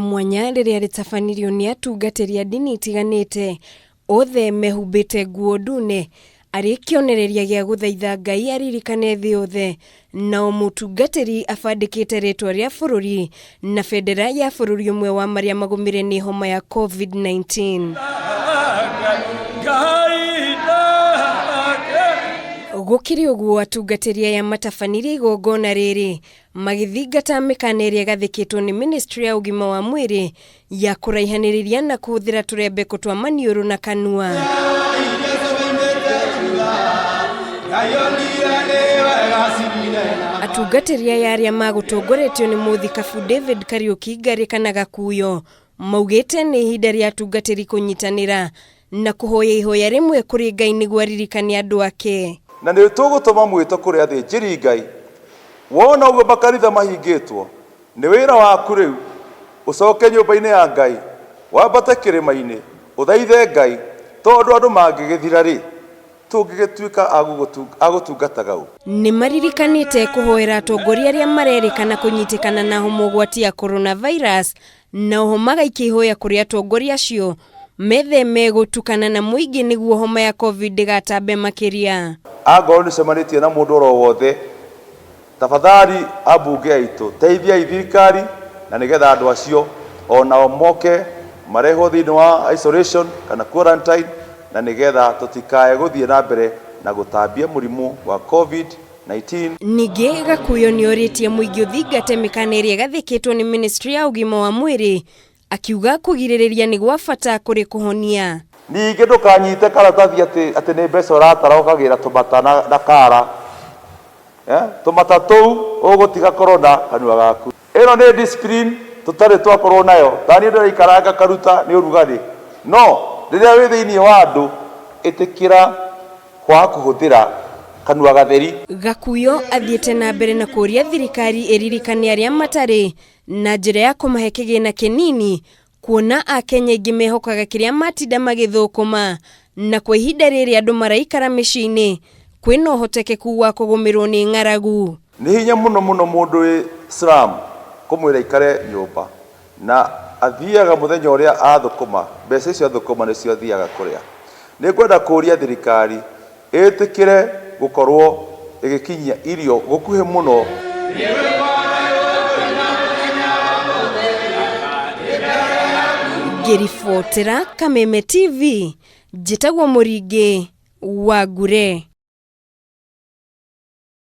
mwanya rĩrĩa rĩtabanirio nĩ atungatĩri a ndini itiganĩte, othe mehumbĩte nguo ndune, arĩ kĩonereria gĩa gũthaitha Ngai aririkane thĩ yothe, na o mũtungatĩri abandĩkĩte rĩtwa rĩa bũrũri na bendera ya bũrũri ũmwe wa marĩa magũmĩre nĩ homa ya COVID-19. Gũkĩrĩ ũguo, atungatĩri aya matabanirie igongona rĩrĩ magĩthingata mĩkana ĩrĩa ĩgathĩkĩtwo nĩ ministry ya ũgima wa mwĩrĩ ya kũraihanĩrĩria na kũhũthĩra tũrembeko twa maniũrũ na kanua. Atungatĩri aya arĩa magũtongoretio nĩ mũthikabu David Kariũki Ngarĩ kana Gakuyo maugĩte nĩ ihinda rĩa atungatĩri kũnyitanĩra na kũhoya ihoya rĩmwe kũrĩ Ngai nĩguo aririkane andũ ake. Na nĩ tũgũtũma mwĩto kũrĩ athĩnjĩri Ngai, wona ũguo makanitha mahingĩtwo, nĩ wĩra waku rĩu ũcoke nyũmba-inĩ ya Ngai, wambate kĩrĩma-inĩ, ũthaithe Ngai, tondũ andũ mangĩgĩthira-rĩ, tũngĩgĩtuĩka a gũtungataga ũ? Nĩ maririkanĩte kũhoera atongoria arĩa marerĩkana kũnyitĩkana na homa ũgwati ya coronavirus na oho magaikia ihoya kũrĩ atongoria acio metheme gũtukana na mũingĩ nĩguo homa ya covid ndĩgatambe makĩria. Angorwo nĩ ũcemanĩtie na mũndũ oro wothe, tafadhali ambunge aitũ, teithiai thirikari na nĩgetha andũ acio onao moke marehwo thĩinĩ wa isolation kana quarantine na nĩgetha tũtikae gũthiĩ na mbere na gũtambia mũrimũ wa covid 19. Ningĩ Gakuyo nĩ orĩtie mũingĩ ũthingate mĩkana ĩrĩa ĩgathĩkĩtwo nĩ ministry ya ũgima wa mwĩrĩ, akiuga kũgirĩrĩria nĩ gwa bata kũrĩ kũhonia. Ningĩ ndũkanyite karatathi atĩ atĩ nĩ mbeca ũratara ũkagĩra tũmata na, na kara eh? Tũmata tũu ũgũtiga korona kanua gaku. Ĩno nĩ discipline tũtarĩ twakorwo nayo. Taniĩ ndĩraikara ngakaruta nĩ ũrugarĩ. No rĩrĩa wĩ thĩinĩ wa andũ ĩtĩkĩra kwaga kũhũthĩra kanua gatheri. Gakuyo athiĩte na mbere na kũria thirikari ĩririkane arĩa matarĩ na njĩra ya kũmahe kĩgĩna kĩnini kuona Akenya aingĩ mehokaga kĩrĩa matinda magĩthũkũma na kwa ihinda rĩrĩ andũ maraikara mĩciĩ-inĩ kwĩna ũhotekeku wa kũgũmĩrwo nĩ ng'aragu. Nĩ hinya mũno mũno mũndũ wĩ slum kũmwĩra aikare nyũmba na athiaga mũthenya ũrĩa athũkũma, mbeca icio athũkũma nĩcio athiaga kũrĩa. Nĩ ngwenda kũria thirikari ĩtĩkĩre gũkorwo ĩgĩkinyia irio gũkuhĩ mũno. Ngĩribotera Kameme TV, njĩtagwo Mũringĩ wa Ngure.